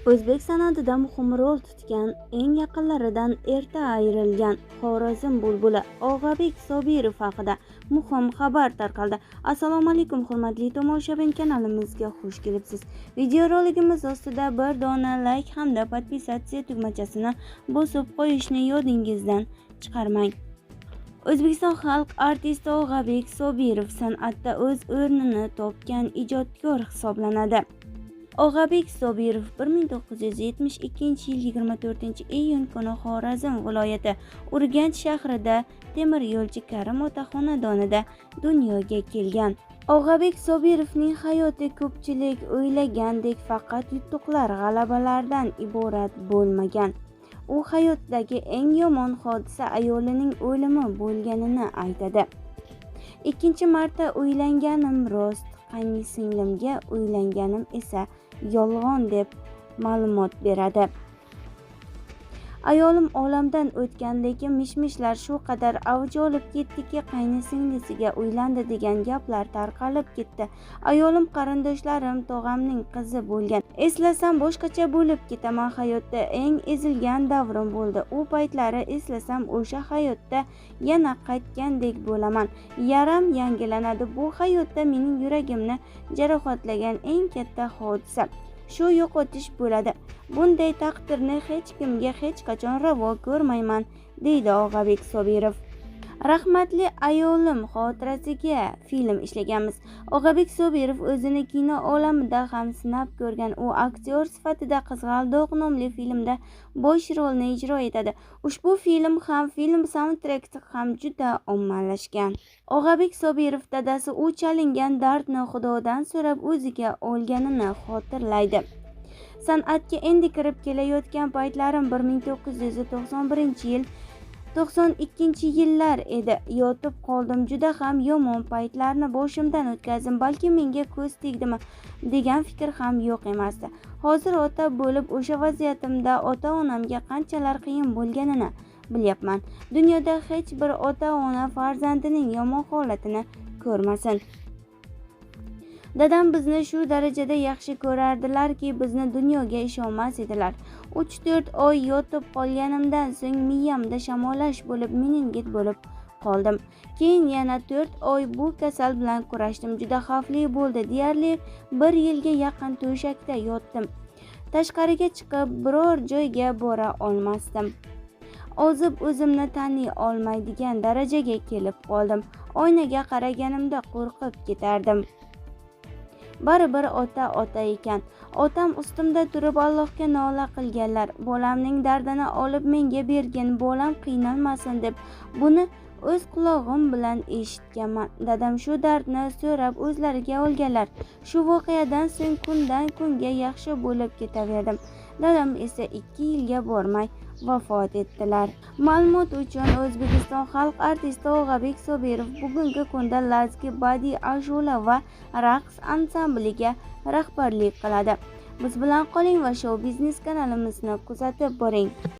O'zbek san'atida muhim rol tutgan, eng yaqinlaridan erta ayrilgan Xorazm bulbuli Og'abek Sobirov haqida muhim xabar tarqaldi. Assalomu alaykum, hurmatli tomoshabin, kanalimizga xush kelibsiz. Videorolikimiz ostida bir dona like hamda podpisatsiya tugmachasini bosib qo'yishni yodingizdan chiqarmang. O'zbekiston xalq artisti Og'abek Sobirov san'atda o'z o'rnini topgan ijodkor hisoblanadi. Og'abek Sobirov 1972-yil 24-iyun kuni Xorazm viloyati Urganch shahrida temir yo'lchi Karim ota xonadonida dunyoga kelgan. Og'abek Sobirovning hayoti ko'pchilik o'ylagandek faqat yutuqlar, g'alabalardan iborat bo'lmagan. U hayotidagi eng yomon hodisa ayolining o'limi bo'lganini aytadi. Ikkinchi marta uylanganim rost, qaynsinglimga uylanganim esa yolg'on, deb ma'lumot beradi. Ayolim olamdan o'tgan, lekin mish-mishlar shu qadar avj olib ketdiki, qaynisinglisiga uylandi degan gaplar tarqalib ketdi. Ayolim qarindoshlarim, tog'amning qizi bo'lgan. Eslasam boshqacha bo'lib ketaman. Hayotda eng ezilgan davrim bo'ldi. U paytlari eslasam o'sha hayotda yana qaytgandek bo'laman. Yaram yangilanadi. Bu hayotda mening yuragimni jarohatlagan eng katta hodisa shu yo'qotish bo'ladi. Bunday taqdirni hech kimga hech qachon ravo ko'rmayman, deydi Og'abek Sobirov. Rahmatli ayolim xotirasiga film ishlaganmiz. Og'abek Sobirov o'zini kino olamida ham sinab ko'rgan. U aktyor sifatida Qizg'aldoq nomli filmda bosh rolni ijro etadi. Ushbu film ham, film saundtreki ham juda ommalashgan. Og'abek Sobirov dadasi u chalingan dardni Xudodan so'rab o'ziga olganini xotirlaydi. San'atga endi kirib kelayotgan paytlarim 1991-yil, 92-yillar edi. Yotib qoldim, juda ham yomon paytlarni boshimdan o'tkazdim. Balki menga ko'z tegdimi degan fikr ham yo'q emasdi. Hozir ota bo'lib o'sha vaziyatimda ota-onamga qanchalar qiyin bo'lganini bilyapman. Dunyoda hech bir ota-ona farzandining yomon holatini ko'rmasin. Dadam bizni shu darajada yaxshi ko'rardilarki, bizni dunyoga ishonmas edilar. 3-4 oy yotib qolganimdan so'ng miyamda shamollash bo'lib, meningit bo'lib qoldim. Keyin yana 4 oy bu kasal bilan kurashdim. Juda xavfli bo'ldi. Deyarli 1 yilga yaqin to'shakda yotdim. Tashqariga chiqib biror joyga bora olmasdim. Ozib o'zimni taniy olmaydigan darajaga kelib qoldim. Oynaga qaraganimda qo'rqib ketardim. Baribir ota ota ekan. Otam ustimda turib Allohga nola qilganlar. Bolamning dardini olib menga bergin, bolam qiynalmasin deb. Buni o'z qulog'im bilan eshitganman. Dadam shu dardni so'rab o'zlariga olganlar. Shu voqeadan so'ng kundan kunga yaxshi bo'lib ketaverdim. Dadam esa 2 yilga bormay vafot etdilar. Ma'lumot uchun, O'zbekiston xalq artisti Og'abek Sobirov bugungi kunda Lazgi badiiy ashula va raqs ansambliga rahbarlik qiladi. Biz bilan qoling va Show Biznes kanalimizni kuzatib boring.